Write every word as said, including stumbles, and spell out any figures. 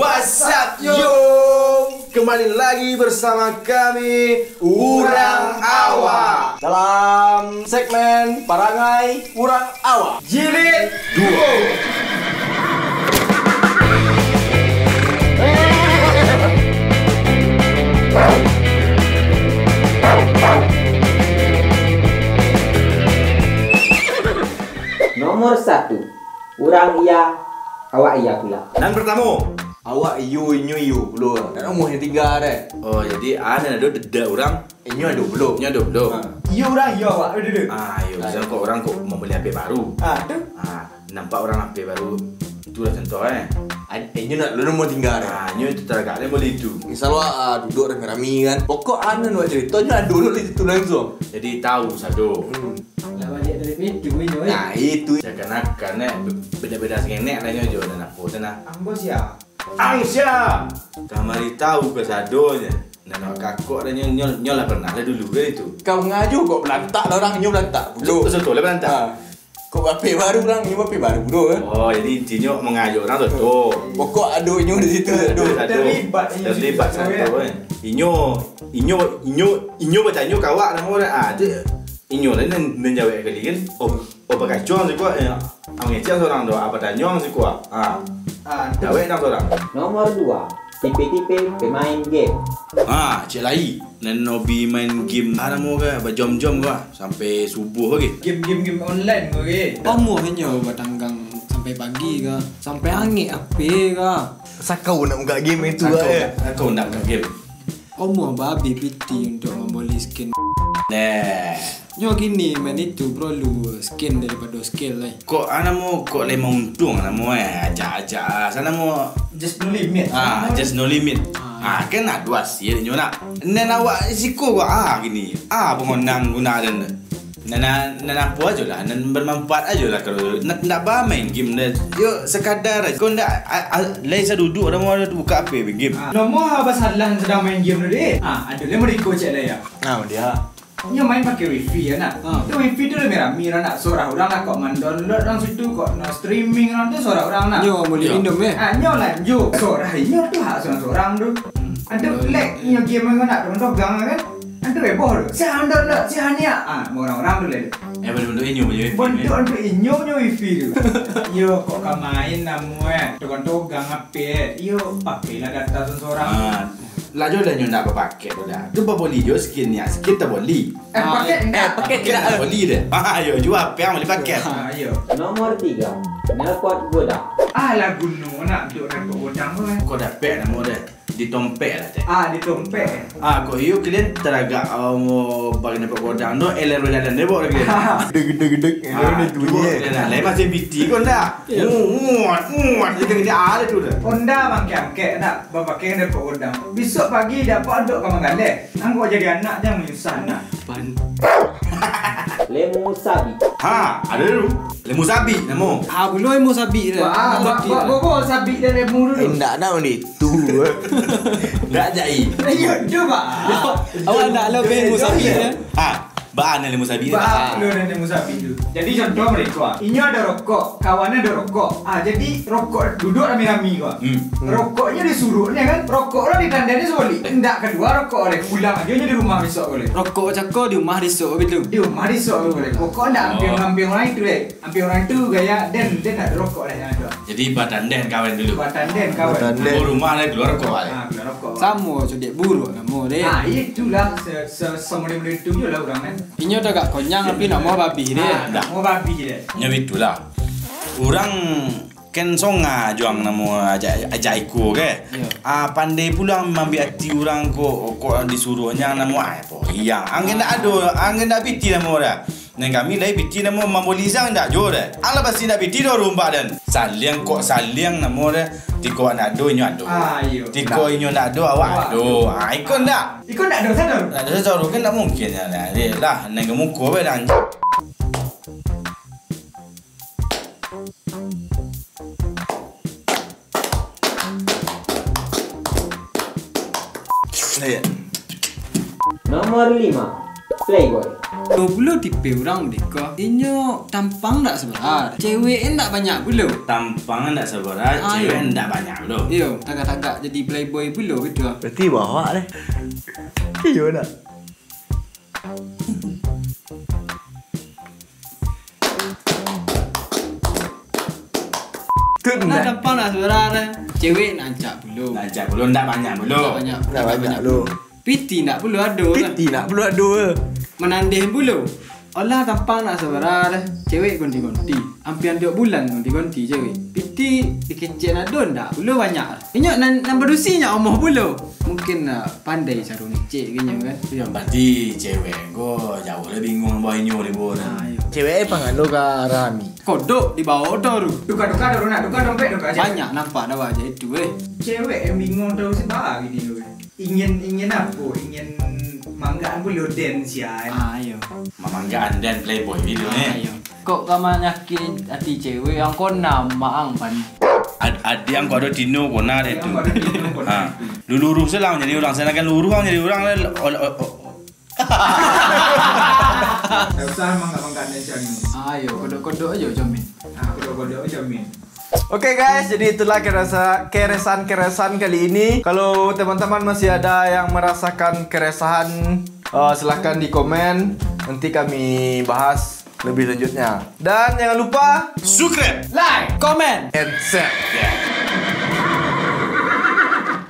What's up, yo? Kembali lagi bersama kami, Urang Awak, dalam segmen Parangai Urang Awak, Jilid duo. Nomor satu, urang iya, awak iya pulo. Nan partamo, awak iyo, inyo iyo pulo. Nan umua nan tingga deh. Oh, jadi ado dedak urang. Inyo ado pulo. Inyo ado pulo. Ha. Iyo urang, iyo awak. Aduh, aduh. Ah, iyo, misalnyo kok urang kok mambali H P baru. Ah, tu. Ah, nampak urang H P baru. Itulah contoh, eh. Ad-, inyo nak dulu nomor tingga deh. Ah, inyo itu taragak deh bali itu. Misal wak, ah, duduk rami-rami kan. Pokok anu nak carito, inyo ado dulu di situ langsung. Jadi tahu sado. Hmm. Lah baliak dari pintu inyo, eh. Nah, itu. Seakan-akan, eh, be-, beda-beda sangenek lah inyo jo, nan apo tu nah. Ambo sia. Ang sia! Kamari tahu kasadonyo. Nan awak kakok lah nyo, nyo, nyo lah pernah lah dulu kan itu. Kau ngajo kok balantak lah urang, nyo balantak pulo. Betul lah balantak. Ha. Kok H P baru urang, nyo H P baru pulo kan. Oh, jadi intinyo mangajo urang tu, tu. Pokok ado inyo di situ, ado. Ado, ado. Terlibat inyo. Terlibat situ, kan. Inyo, inyo, inyo, inyo batanyo ka awak namo urang. Ah, tu inyo lah nan, nan jawek kali kan. Oh, oh, bakacuang siko, eh, ang ngecek surang tu, apa tanyong siko, ah. Ah, jawek nang surang. Nomor dua, tipe-tipe pemain game. Ah, cek lai. Nan hobi main game, ah, namo ka, bajam-jam ka, sampai subuh lagi. Game-game, game online ko ge. Amuahnyo batanggang sampai pagi ka, sampai angek H P ka. Sakau nak buka game itu ka, eh. Sakau nak buka game. Amuah babih piti untuak mambali skin. Nah. Nyo kini main itu, bro, lu skin daripado skill, eh. Kok, ah, namo, kok lai mauntuang namo, eh, ajak-ajak, ah, sa namo. Just no limit. Ah, just no limit. Ah, kan ado hasilnyo nak. Nan awak siko kok, ah, kini. Ah, pangonang guna den. Nan, nan, nan apo ajo lah, nan bermanfaat ajo lah kalau nak, nak ba main game dah. Yo, sekadar aja. Kau ndak, a, a, lai saduduak namo buka H P main game. Ah, namo ha basalah sadang main game tu, deh. Ah, ado lai meriko cek lai ya. Ah, dia. Nyo main pakai wifi ya, nak. Ah. Tu wifi tu rami-rami lah, nak. Sorah urang lah, kok mandownload urang situ, kok no streaming urang tu sorah urang, nak. Nyo boleh minum, eh? Ah, nyo lanjut. Sorah inyo tu hak sorang-sorang tu. Ado lag inyo game ko nak, tu gang kan. Ado heboh tu. Sia download, sia ni, ah. Ah, urang-urang tu lah tu. Eh, bentuk-bentuk inyo punya wifi, eh. Bentuk untuk inyo punya wifi tu. Yo, kok ka main namo, eh. Togang-togang H P, eh. Yo, pakailah data sorang-sorang. Ah. Lah jo lah nyo ndak bapakai tu dah. Tu babali jo skin ni, skin tabali. Eh, paket ndak? Paket ndak bali deh. Ah, yo jua piang bali paket. Ah, iyo. Nomor tiga, knalpot godang. Ah, lah guno nak duk knalpot godang tu, eh. Kok dapek namo deh? Ditompek lah, Tek. Ah, ditompek. Ah, kok iyo kalian taragak, um, bagi knalpot godang tu, eler bajalan deh, bawa lagi. Gedek, gedek, gedek. Ah, tu je. Lah, lain masih piti kau ndak? Muat, muat, dia kena ada tu dah. Honda bangkek-angkek nak. Bapakai knalpot godang. Bisuak pagi dapek dok ka manggaleh. Angkau jadi anak jan manyusah nak. Pan. Lemu sabi. Ha, ado dulu. Lemu sabi namo. Ah, bulo lemu sabi dah. Wah, ba-, ba-, bobo sabi dan lemu dulu. Indak nak mandi tu. Ndak jai. Iyo, tu, Pak. Awak ndak lo lemu sabi dah. Ha. Baa nan lemu sabi tu? Baa nan lemu sabi tu? Jadi contoh mereka, inyo ado rokok, kawan ado rokok. Ah, jadi rokok duduak rami-rami ko. Hmm. Rokoknyo disuruah ni kan, rokok lo ditandai ni sabalik. Ndak kalua rokok oleh, pulang ajo nyo di rumah besok boleh. Rokok cako di rumah disok gitu. Di rumah disok boleh. Pokok ndak ampiang-ampiang lain tu deh. Ampiang urang tu gaya den, den ndak ado rokok lah yang ado. Jadi batandai kawan dulu. Batandai kawan. Batandai. Di rumah lah kalua rokok lah. Ah, kalua rokok. Samo codek buruak namo deh. Ah, itulah se-, se-, semodel-model tu je lah urang kan. Inyo tu agak konyang, tapi namo babih deh. Ah, namo babih deh. Nyo bitulah. Urang kan songa juang namo aja, aja iko ke. Iyo. Ah, pandai pulang mambiak ati urang ko, kok disuruahnyo namo, ah, apo iya. Angin ndak ado, angin ndak piti namo dah. Nan kami lai piti namo mambolizang ndak jo dah. Alah pasti ndak piti doh rumbak dan. Saliang kok saliang namo dah. Tiko ndak ado, inyo ado. Ah, iyo. Tiko inyo ndak ado, awak ado. Ah, iko ndak. Iko ndak dosa tu? Ndak dosa tu kan ndak mungkin ya. Nah, dia lah, nengok muka bae dah. Nah, ya. Nomor lima. Playboy. Duo pulo tipe urang merdeka. Inyo tampang ndak sabarat, cewek ndak banyak pulo. Tampang ndak sabarat, ah, cewek iyo, ndak banyak pulo. Iyo, tagak-tagak jadi playboy pulo gitu. Berarti bahak deh. Iyo ndak? Tu nah, ndak. Tampang ndak sabarat, cewek ndak rancak pulo. Ndak rancak pulo, ndak banyak pulo. Ndak banyak, ndak banyak pulo. Piti ndak pulo ado lah. Piti ndak pulo ado lah. Manandeh pulo. Alah tampang ndak sabarat, cewek gonti-gonti. Ampiang tiok bulan gonti-gonti cewek. Piti dikecek nado ndak pulo banyak. Inyo nan, nan badusi nyo omoh pulo. Mungkin, ah, pandai caro ngecek inyo kan. Iyo. Berarti cewek ko jauah lah bingung bawah inyo di bawah. Ah, iyo. Cewek eh pangalo ka Rami. Kodok di bawah tu. Duka-duka dah nak, duka dompet duka aja. Banyak nampak dah wajah itu eh. Cewek yang bingung tahu si bah gini tu. Ingin, ingin apa? Ingin manggaan pulo den sian. Ah, iyo. Mamanggaan den playboy gitu ah, eh. Iyo. Kok ka manyakik hati cewek, ang kona maang pan. Ad- adik ang kok ado tino kona deh tu. Yang pada bingung kok ha. Dulu urus lah jadi orang, sedangkan luruh jadi orang lah. Ol- ol- ol- Tak usah mangga-mangga dan cari. Ayo, kodok-kodok aja jamin. Ah, kodok-kodok aja jamin. Oke guys, jadi itulah kerasa keresahan-keresahan kali ini. Kalau teman-teman masih ada yang merasakan keresahan, eh, silahkan di komen. Nanti kami bahas lebih lanjutnya. Dan jangan lupa subscribe, like, comment, and share. Ya.